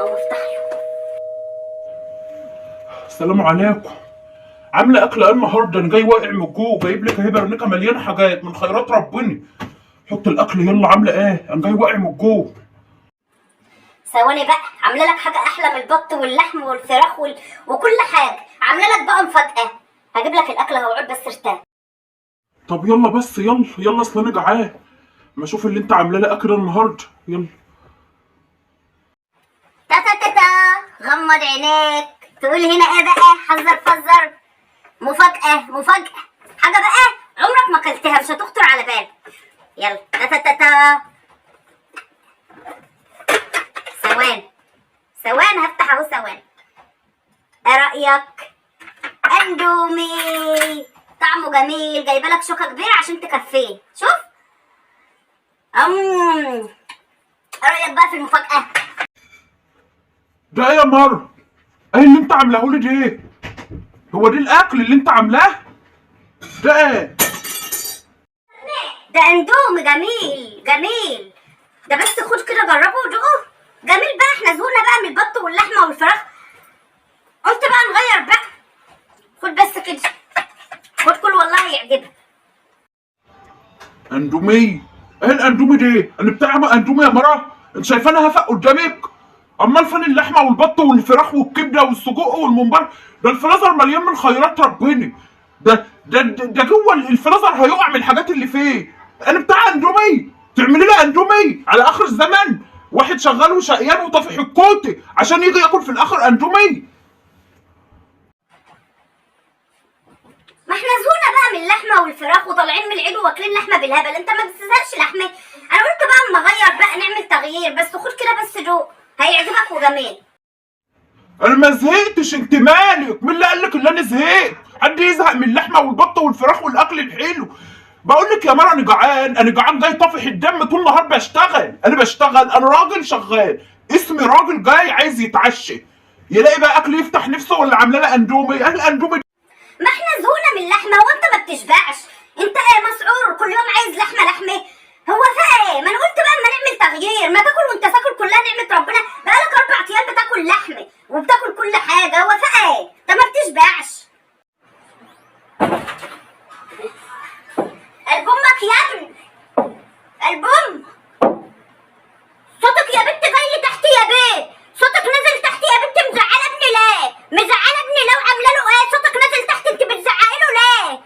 اما اقوم افتح له. السلام عليكم. عامله اكله ايه النهارده؟ انا جاي واقع من الجوع، جايب لك اهي برنيكه مليانة حاجات من خيرات ربنا. حط الاكل يلا. عامله ايه؟ انا جاي واقع من الجوع. ثواني بقى، عامله لك حاجة احلى من البط واللحم والفراخ وكل حاجة. عامله لك بقى مفاجاة، هجيب لك الاكل اهو، اقعد بس ارتاح. طب يلا بس، يلا يلا، اصل انا جعان. ما اشوف اللي انت عامله لي اكل النهارده. يلا. تا تا تا تا، غمض عينيك. تقول هنا ايه بقى؟ حذر فزر، مفاجأة مفاجأة، حاجة بقى عمرك ما اكلتها، مش هتخطر على بالك. يلا تا تا تا تا. ثواني ثواني، هفتح اهو، ثواني. ايه رأيك؟ اندومي طعمه جميل، جايبه لك شوكة كبيرة عشان تكفيه. شوف، ايه رأيك بقى في المفاجأة؟ ده ايه يا مر؟ ايه اللي انت عاملاه لي ده؟ هو ده الاكل اللي انت عاملاه ده؟ ايه ده؟ اندومي جميل جميل ده، بس خد كده جربه ودوقه، جميل بقى. احنا زهقنا بقى من البط واللحمة والفراخ، قلت بقى نغير بقى. خد بس كده، خد كل، والله هيعجبك. اندومي؟ ايه الاندومي دي؟ انا بتاع اندومي يا مرة؟ انت شايفاني هفق قدامك؟ امال فين اللحمة والبط والفراخ والكبده والسجق والممبار؟ ده الفريزر مليان من خيرات ربنا. ده جوه الفريزر هيقع من الحاجات اللي فيه. انا بتاع اندومي؟ تعملي لي اندومي على اخر الزمن؟ واحد شغال وشقيان وطافح الكوت عشان يجي ياكل في الاخر اندومي. ما احنا زهقنا بقى من اللحمة والفراخ، وطالعين من العيد وواكلين لحمه بالهبل. انت ما بتزهقش لحمه؟ انا قلت بقى اما اغير بقى، نعمل تغيير. بس خد كده بس دوق، هيعجبك وجميل. انا ما زهقتش. انت مالك؟ مين اللي قال لك ان انا زهقت؟ حد يزهق من اللحمة والبط والفراخ والاكل الحلو؟ بقول لك يا مرة انا جعان، انا جعان، جاي طافح الدم طول النهار بشتغل، انا بشتغل، انا راجل شغال، اسمي راجل جاي عايز يتعشى، يلاقي بقى اكل يفتح نفسه ولا عامله لها اندومي؟ ايه الاندومي دي؟ ما احنا زهقنا من اللحمة، هو انت ما بتشبعش؟ انت ايه مسعور كل يوم عايز لحمه لحمه؟ هو فا ايه؟ ما انا قلت بقى اما نعمل تغيير، ما تاكل وانت تاكل كلها نعمه ربنا. بقالك 4 ايام بتاكل لحمه وبتاكل كل حاجة، هو فا ايه؟ انت ما بتشبعش. قلب امك يا ابني، قلب امك. صوتك يا بنت جاي لي تحت يا بيه، صوتك نزل تحت يا بنت. مزعله ابني ليه؟ مزعله ابني ليه وعامله له ايه؟ صوتك نزل تحت، انت بتزعقي له ليه؟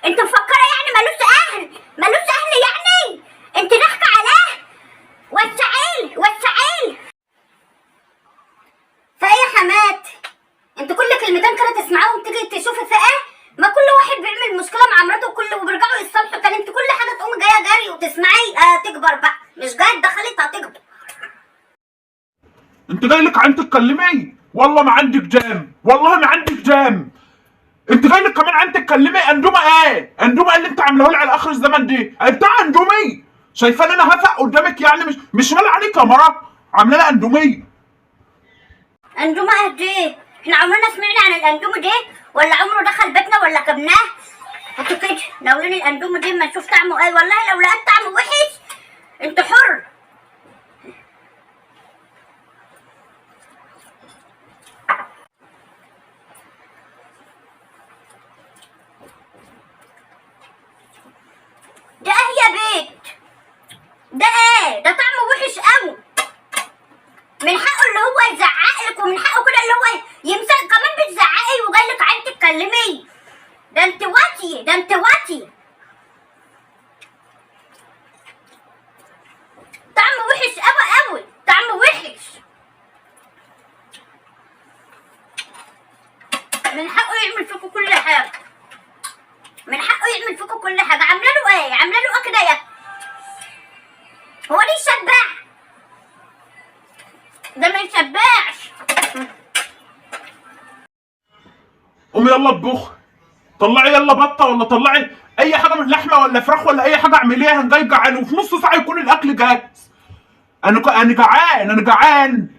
انت مفكرة يعني ملوش اهل؟ ملوش اهل يعني؟ انت ضحكه عليه؟ وسعيل وسعيل. فايه يا حمات؟ انت كل كلمتين كده تسمعوهم تيجي تشوفي في ايه؟ ما كل واحد بيعمل مشكلة مع مراته وكل وبيرجعوا يتصالحوا تاني. انت كل حاجة تقومي جاية جري وتسمعي. تكبر بقى، مش جاية دخلت هتكبر. انت جاي لك عين تتكلمي؟ والله ما عندك جام، والله ما عندك جام. انت جاي لك كمان عين تتكلمي؟ اندومي ايه؟ اندومي ايه اللي انت عاملاه لي على اخر الزمن دي؟ انا بتاع اندومي؟ شايفاني انا هفق قدامك يعني؟ مش مال عليك يا مرة عامله لي اندومي. اندومي ايه دي؟ احنا عمرنا سمعنا عن الاندومي دي؟ ولا عمره دخل بيتنا ولا جبناه؟ هاتوا كده ناولوني الاندومي دي ما نشوف طعمه ايه. والله لو لقيت طعمه وحش انت حر. ده ايه يا بيت؟ ده ايه؟ ده طعمه وحش قوي. من حقه اللي هو يزعق لك، ومن حقه كده اللي هو يمسك. كمان بتزعقي وجاي لك عين تتكلمي؟ ده انت واطي، ده انت واطي. طعمه وحش قوي قوي، طعمه وحش. من حقه يعمل فيكوا كل حاجة، من حقه يعمل فيكوا كل حاجة. عامله له ايه؟ عامله له ايه كده يا؟ هو ليه يشبع؟ ده ما يشبعش. قومي يلا اطبخي، طلعي يلا بطه ولا طلعي اي حاجة من لحمه ولا فراخ ولا اي حاجة، اعمليها. انا جاي جعان، وفي نص ساعة يكون الاكل جاهز. انا جعان، انا جعان.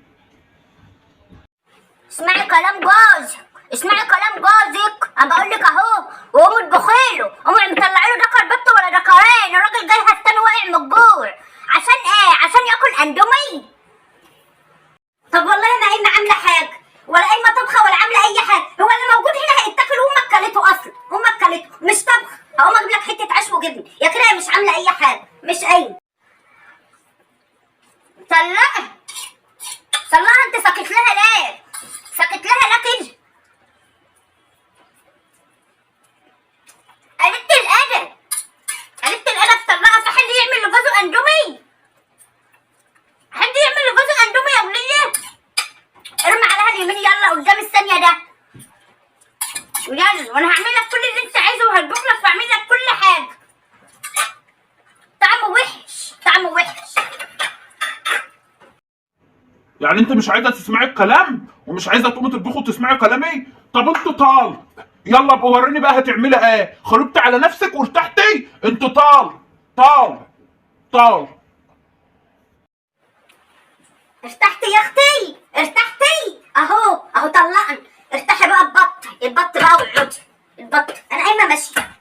اسمعي كلام جوزك، اسمعي كلام جوزك، انا بقول لك اهو. وقومي اطبخي له، قومي مطلعي له دكر بط ولا دكرين. الراجل جاي هفتان واقع من الجوع. عشان ايه؟ عشان ياكل اندومي. طب والله ما قايمة عامله حاجة، ولا قايمة طبخه، ولا عامله اي حاجة. هو اللي موجود هنا هيتاكل. امك كلته اصلا، امك كلته، مش طبخ. هقوم اجيب لك حتة عيش وجبن يا كده. مش عامله اي حاجة، مش قايمة. طلقها طلقها. انت ساكت لها ليه؟ ساكت لها ليه كده؟ قلبت الادب، قلبت الادب. طلقها. في حد يعمل لجوزه اندومي؟ حد يعمل لجوزه اندومي يا وليه؟ ارمي عليها اليمين. يلا قدام الثانية ده، يلا. وانا هعمل لك كل اللي انت عايزه، وهطبخ لك واعمل لك كل حاجة. طعمه وحش، طعمه وحش. يعني انت مش عايزه تسمعي الكلام، ومش عايزه تقومي تطبخي وتسمعي كلامي؟ طب انت طال، يلا ابقى وريني بقى هتعملي ايه. خربتي على نفسك وارتحتي. انت طال طال طال. ارتحتي يا اختي؟ ارتحتي؟ اهو اهو طلقن. ارتاحي بقى. البط البط بقى، واقعدي البط. انا قايمة ماشية.